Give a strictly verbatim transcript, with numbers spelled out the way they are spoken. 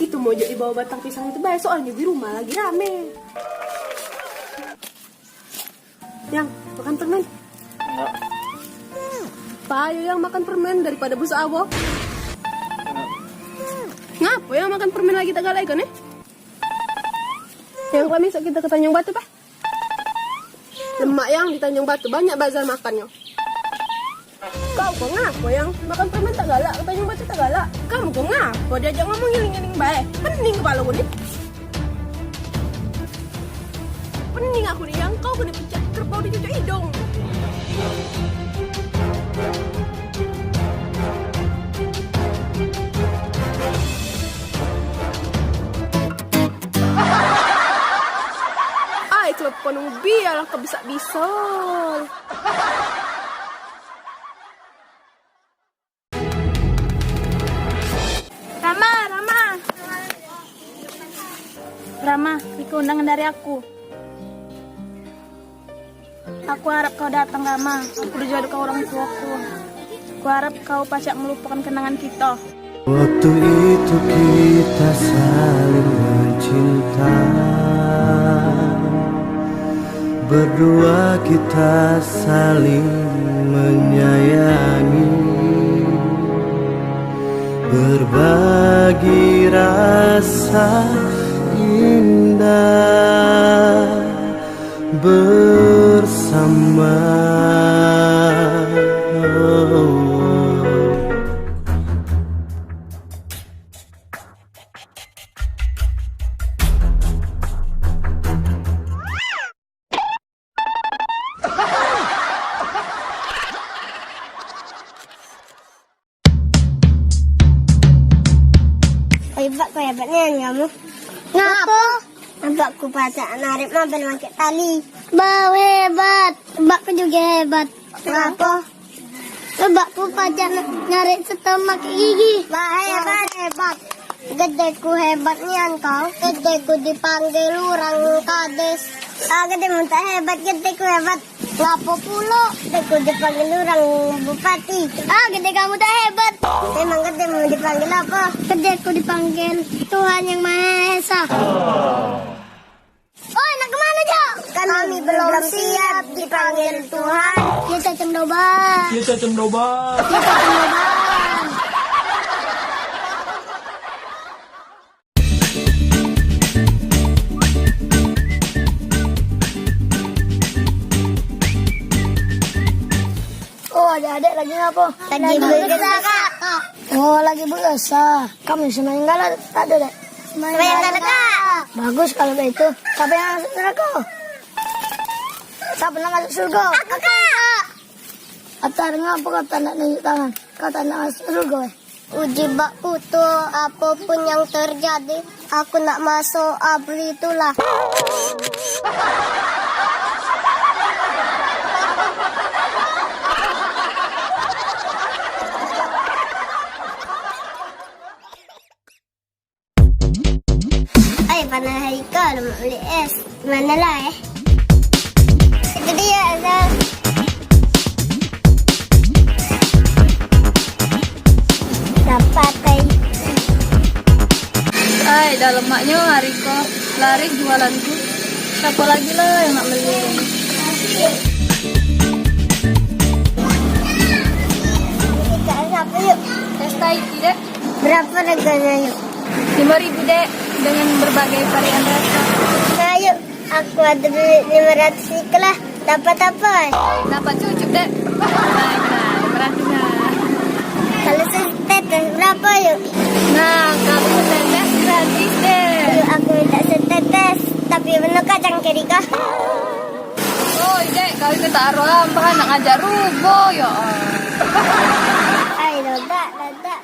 Itu mojok di bawah batang pisang itu bae, soalnyo di rumah lagi rame. Yang, makan permen? Enggak. Payo yang makan permen daripada busak awo. Ngapo yang makan permen lagi tak galak ikan, eh? Yang kami sok kita ke Tanjung Batu, Pak. Lemak yang di Tanjung Batu banyak bazar makannyo. Kau kok ngapo yang makan permen tak galak, ke Tanjung Batu tak galak? Kamu kok ngapo diajak ngomong ngiling-ngiling bae? Pening kepala ku ni. Pening aku ni yang kau kena pecat kerbau dicucuk hidung. Ai, telepon wong biar lah kau bisa-bisa. Rama, Rama. Rama, iko undangan dari aku. Aku harap kau datang, Rama. Aku dijodohkan orang tuaku. Aku harap kau pacak melupakan kenangan kita. Waktu itu kita saling mencinta, berdua kita saling menyayangi, berbagi rasa indah bersama. Hebat kau, hebat nian kamu. Ngapo? Hebat ku pacak narik mobil pakai tali. Bau hebat. Hebat ku juga hebat. Ngapo? Hebat ku pacak na- narik setor pakai gigi. Wah, hebat, hebat. Gede ku hebat nian kau. Gede ku dipanggil orang kades. Ah, gede mu tak hebat, gede ku hebat. Ngapo pulo? Gede ku dipanggil orang bupati. Ah, gede kamu tak hebat. Emang gede mu dipanggil apa? Gede ku dipanggil Tuhan Yang Maha Esa. Oi, nak kemana, Cok? Kami belum siap dipanggil Tuhan. Ya, cacing doba. Ya, cacing doba. Ya, cacing doba. Oh, adik-adik lagi ngapo? Lagi begesah, Kak. Oh, lagi begesah. Kamu bisa main gala tak ada, Dek? Main gala, Kak. Bagus kalau begitu. Siapa yang masuk neraka? Siapa yang masuk surga? Aku, Kak. Atar, ngapa kau tak nak nunjuk tangan? Kau tak nak masuk surga, eh? Uji bakku tu, apapun yang terjadi, aku nak masuk abri itulah. Ai, panas hari kau, lemak beli es. Mana lah, eh? Itu dia, Azal. Dapat, ai. Ai, dah lemaknyo hari ko. Laris jualanku. Siapa lagi lah yang nak beli? Kita siapa yuk? Pesta iki, Dek. Berapa harganya, yuk? Lima ribu, Dek, dengan berbagai varian rasa. Nah, yuk, aku ada duit lima ratus iko lah. Dapat apa? Dapat cucuk, Dek. Nah, lima ratus, nah. Kalau setetes berapa, yuk? Nah, kalau setetes gratis, Dek. Yuk, aku minta setetes, tapi penuh kacang kiri kah? Oh, Dek, kau itu taruh ambahan nak ngajak rubo, ya Allah. Ai, ledak, ledak.